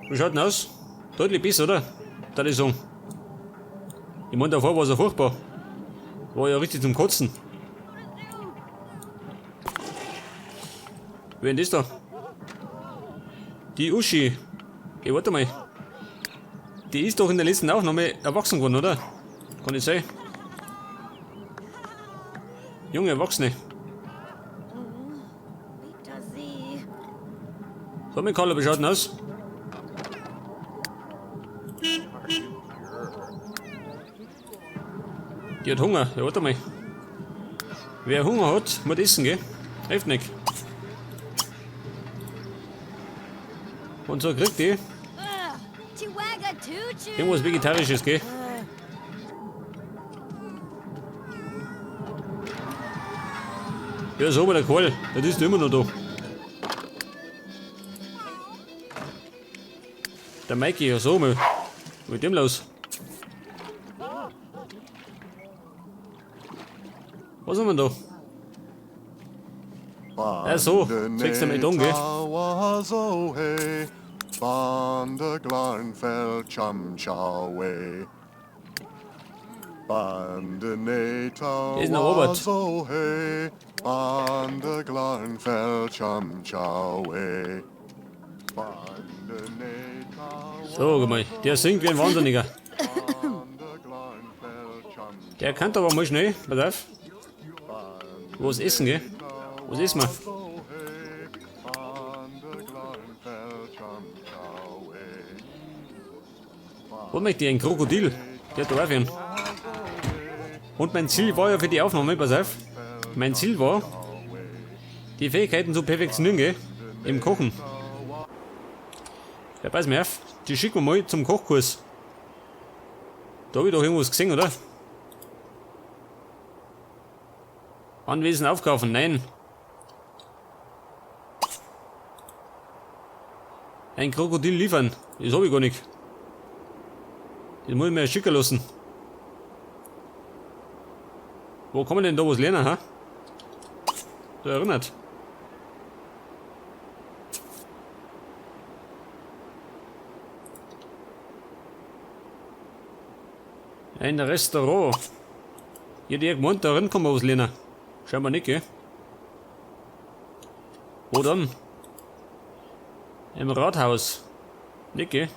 Wie schaut denn aus? Deutlich besser, oder? Da ich sagen. Ich meine, davor war es ja furchtbar. War ja richtig zum Kotzen. Wer denn das da? Die Uschi. Ey, warte mal. Die ist doch in der letzten Aufnahme erwachsen geworden, oder? Kann nicht sein. Junge Erwachsene. So, mein Carlo, wie schaut denn aus? Die hat Hunger. Ja, warte mal. Wer Hunger hat, muss essen, gell? Hilft nicht. Und so kriegt die irgendwas Vegetarisches, gell? Ja, so bei der Kohl. Das ist immer noch da. Der Mikey, ja so mal. Was mit dem los? Was haben wir da? Ja, so. Zeigst du mir an, gell? Der ist noch Robert. So, guck mal. Der singt wie ein Wahnsinniger. Der kann aber mal schnell. Pass auf. Was essen, gell? Was essen wir? Was möchte ich? Ein Krokodil. Der darf ihn. Und mein Ziel war ja für die Aufnahme, pass auf. Mein Ziel war, die Fähigkeiten zu perfektionieren, gell? Im Kochen. Ja, pass mir auf. Die schicken wir mal zum Kochkurs. Da hab ich doch irgendwas gesehen, oder? Anwesen aufkaufen, nein. Ein Krokodil liefern, das hab ich gar nicht. Das muss ich mir schicken lassen. Wo kann man denn da was lernen, ha? Da erinnert. Ein Restaurant. Ich hätte ja gemeint, da drin kann man was lernen. Scheinbar nicht, gell? Wo dann? Im Rathaus. Nicht, gell?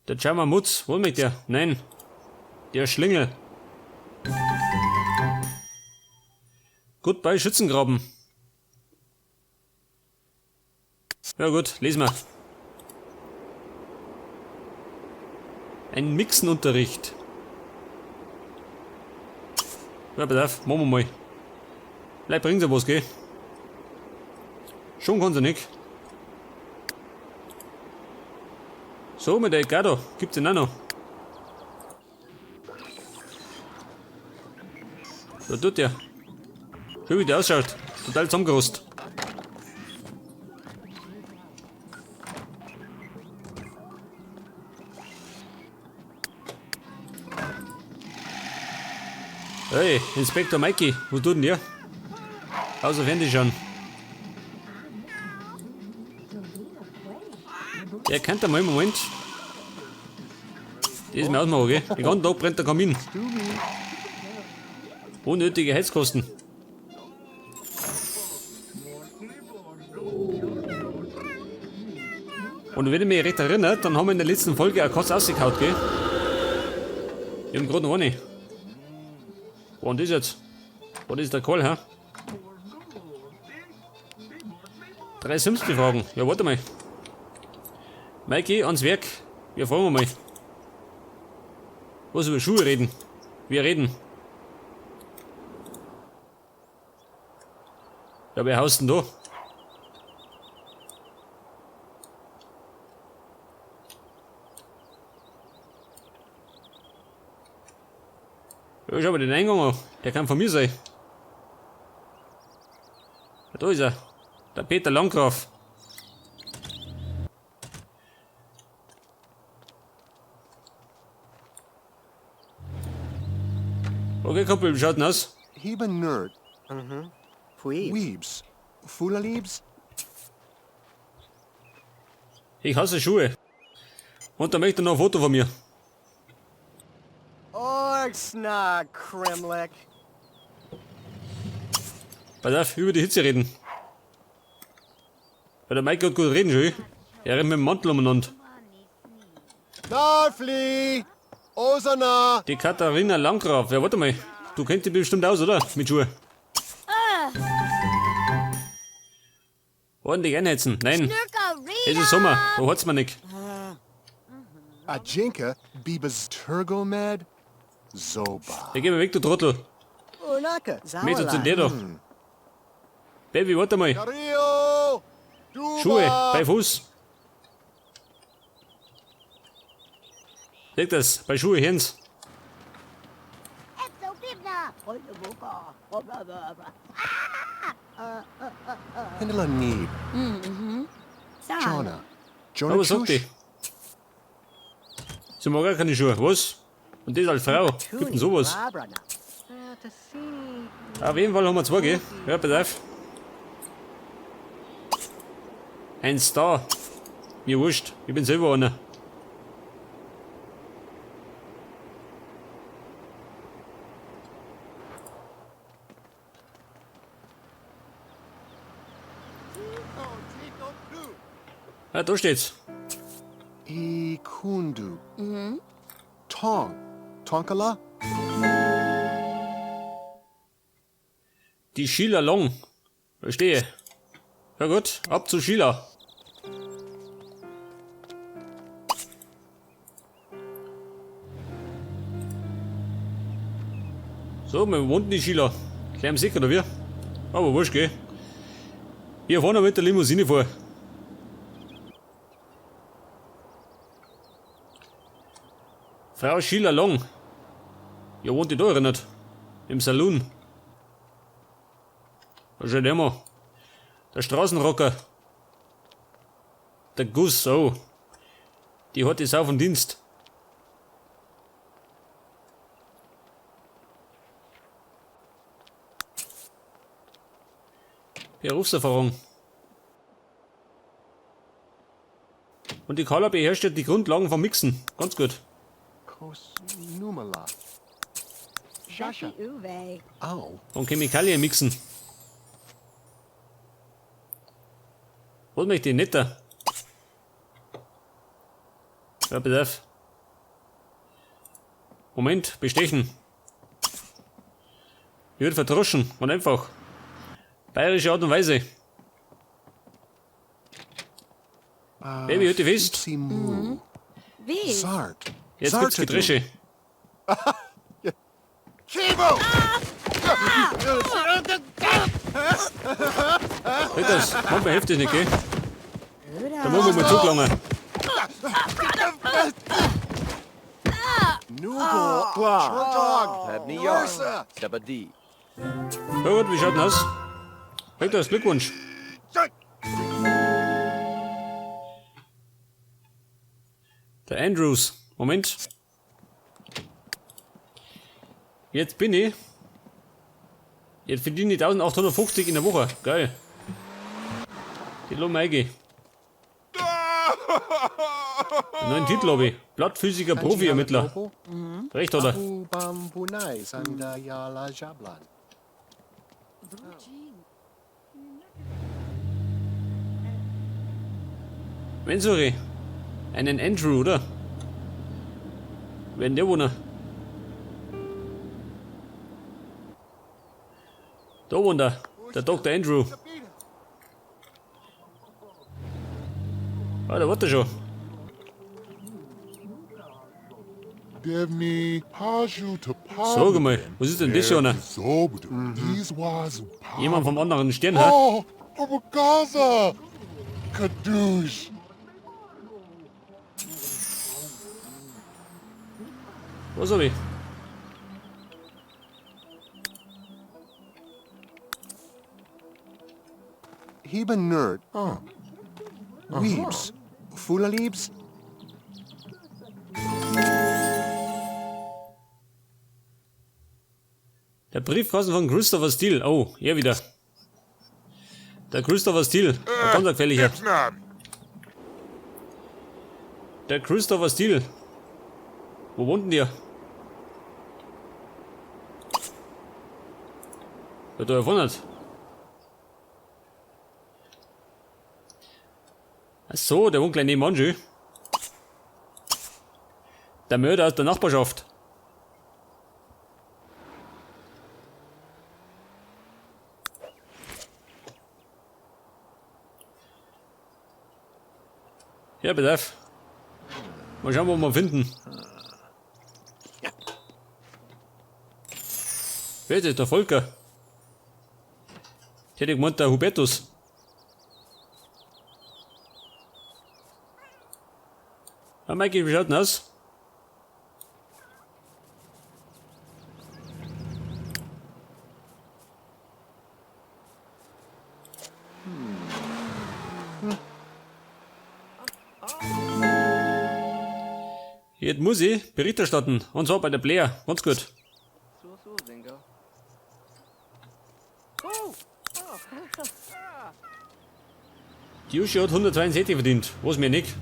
Der German Mutz, wo mit der? Nein. Der Schlingel. Goodbye Schützengraben. Ja gut, lesen wir. Ein Mixenunterricht. Ja, pass auf, machen wir mal. Vielleicht bringt sie was, gell? Schon kann sie nicht. So, mit der Edgardo. Gibt's den auch noch? Da tut der. Schön, wie der ausschaut. Total zusammengerost. Hey, Inspektor Mikey, was tut denn der? Außer Fernsehen schauen. Der kennt da mal im Moment. Das ist mir ausmachen, gell? Den ganzen Tag brennt der Kamin. Unnötige Heizkosten. Und wenn ich mich recht erinnere, dann haben wir in der letzten Folge eine Katze rausgehauen, gell? Wir haben gerade noch eine. Wo ist das jetzt? Wo ist der Kohl, hä? 3 Sims befragen. Ja, warte mal. Mikey, ans Werk. Wir fragen mal. Was über Schuhe reden? Wir reden. Ja, wer haust denn da? Ja, schau mal den Eingang an. Der kann von mir sein. Ja, da ist er. Der Peter Landgraf. Okay, Kumpel, wie schaut denn aus? Heben Nerd. Pui. Weebs. Fulalibs. Ich hasse Schuhe. Und da möchte er noch ein Foto von mir. Orgsna, Kremlik. Pass auf, über die Hitze reden. Weil der Mike hat gut reden schon. Er rennt mit dem Mantel umeinander. Narfli! Osana! Die Katharina Landgraf. Ja, warte mal. Du kennst die bestimmt aus, oder? Mit Schuhe. Ordentlich einheizen. Nein, es ist Sommer. Da hat's mir nicht. Ajinka Bibas Turgomed Zoba. Ja, geh mal weg, du Trottel. Unaka. Mädel zu dir da. Baby, warte mal. Cario! Duba! Schuhe, bei Fuß. Leg das, bei Schuhe Hens. Hendela Neeb. Jonna. Jonah Aber was sagt die? Sie mag auch keine Schuhe, was? Und das als Frau. Gibt denn sowas? Auf jeden Fall haben wir zwei, gell? Ja, pass auf. Ein Star. Mir wurscht, ich bin selber einer. Ah, da steht's. Ikundu. Tong. Tonkala? Die Sheila Long. Verstehe. Ja gut, ab zu Sheila. So, wir wohnt die Sheila. Gleich am Sick, oder wie? Aber wurscht, gell? Wir fahren mit der Limousine vor. Frau Sheila Long. Ja, wohnt die da oder nicht? Im Saloon. Wahrscheinlich immer. Der Straßenrocker. Der Guss, oh. Die hat die Sau vom Dienst. Berufserfahrung. Und die Carla beherrscht ja die Grundlagen vom Mixen. Ganz gut. Kosnumala. Shasha. Uwe. Au. Und Chemikalien mixen. Was möchte ich nicht da? Ja, pass auf. Moment, bestechen. Ich würde verdroschen, und einfach. Bayerische Art und Weise. Baby, halt dich fest. Simu. Wie? Zart. Jetzt gibt's Gedresche. Kibo! Halt das, manchmal hilft das nicht, gell? Da muss man mal zugelangen. Nubel. Dog. Pabni Ursa. Stabadi. Ja gut, wie schaut denn aus? Halt das, Glückwunsch. Der Andrews. Moment. Jetzt bin ich. Jetzt verdiene ich 1850 in der Woche. Geil. Die lassen wir eingehen. Einen neuen Titel habe ich. Blattphysiker Profi-Ermittler. Recht, oder? Abu Bambunai Sandayala Jablan. Mensuri. Einen Andrew, oder? Wer denn der wohnt? Da wohnt er. Der Dr. Andrew. Ah, da warte schon. Devni Paju to Sag mal, was ist denn das für einer? Jemand vom anderen Stern, hä? Oh, Gaza! Kadoosh! Was hab ich? Heba Nerd. Weebs. Fulalibs. Der Briefkasten von Christopher Steele. Oh, er wieder. Der Christopher Steele. Ein ganz gefährlicher. Der Christopher Steele. Wo wohnt denn der? Ja, da vorne. Ach so, der wohnt gleich nebenan schon. Der Mörder aus der Nachbarschaft. Ja, pass auf. Mal schauen, was wir finden. Wer ist das? Der Volker. Ich hätte gemeint, der Hubertus. Ja, Mikey, wie schaut denn aus? Jetzt muss ich Bericht erstatten. Und zwar bei der Blair. Ganz gut. Die Uschi hat 162 verdient. Was mir nicht.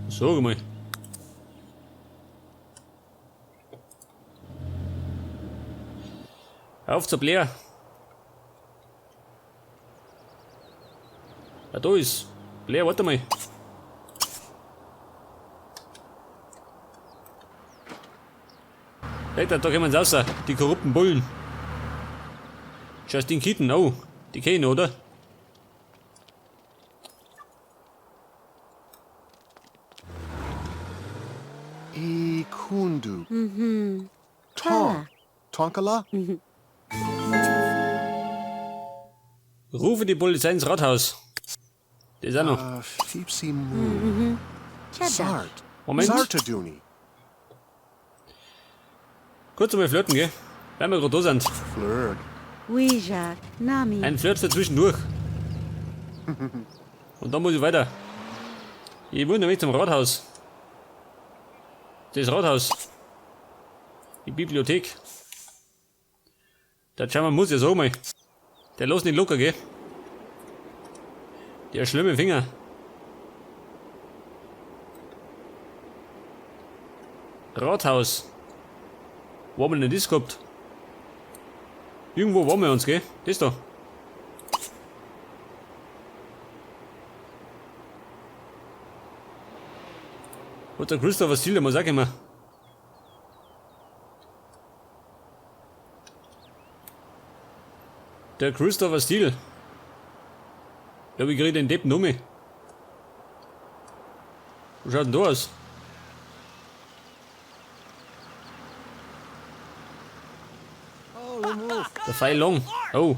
Sag mal. Auf zur Blair. Ja, da ist. Blair, warte mal. Hey, da kommen sie raus, die korrupten Bullen. Justin Keaton, oh, die kennen, oder? Ikundu. Ton. Tonkala? Rufe die Polizei ins Rathaus. Das ist auch noch. Fipsi Mu. Sart. Moment. Sartaduni. Kurz einmal flirten, gell? Weil wir gerade da sind. Flirg. Ouija, Nami. Ein Flirt dazwischendurch. Und dann muss ich weiter. Ich will nämlich zum Rathaus. Das Rathaus. Die Bibliothek. Der German muss ja so mal. Der lässt nicht locker, gell? Der schlimme Finger. Rathaus. Wo haben wir denn das gehabt? Irgendwo waren wir uns, gell? Das da. Und der Christopher Steele, der muss auch kommen. Der Christopher Steele. Ja, wie krieg ich den Deppen um mich? Wie schaut denn da aus? Der Fei Long. Oh.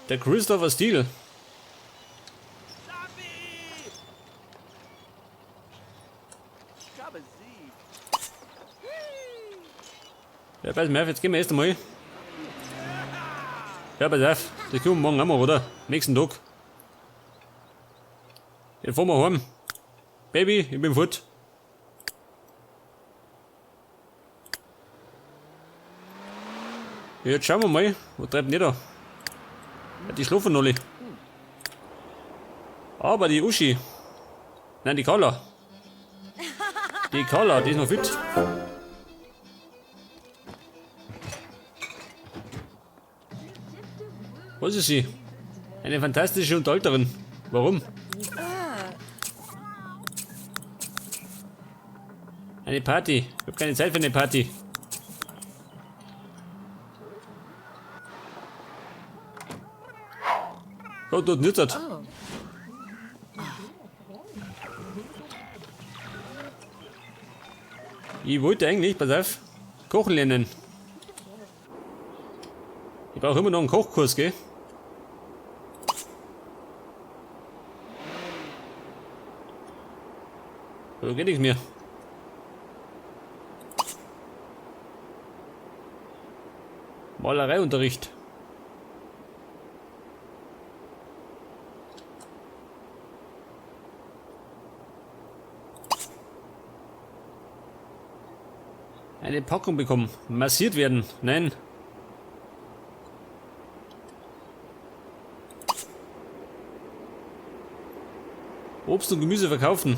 Der Christopher Steele. Ja, pass mal auf, jetzt gehen wir erst einmal. Ja, pass auf, das können wir morgen auch mal, oder? Nächsten Tag. Jetzt fahren wir heim. Baby, ich bin fort. Jetzt schauen wir mal, wo treibt denn die da? Ja, die schlafen alle. Aber die Uschi. Nein, die Carla. Die Carla, die ist noch fit. Was ist sie? Eine fantastische Unterhalterin. Warum? Eine Party. Ich hab keine Zeit für eine Party. Gott, dort nützert. Ich wollte eigentlich, pass auf, kochen lernen. Ich brauche immer noch einen Kochkurs, gell? Da geht nichts mehr. Malereiunterricht. Eine Packung bekommen. Massiert werden. Nein. Obst und Gemüse verkaufen.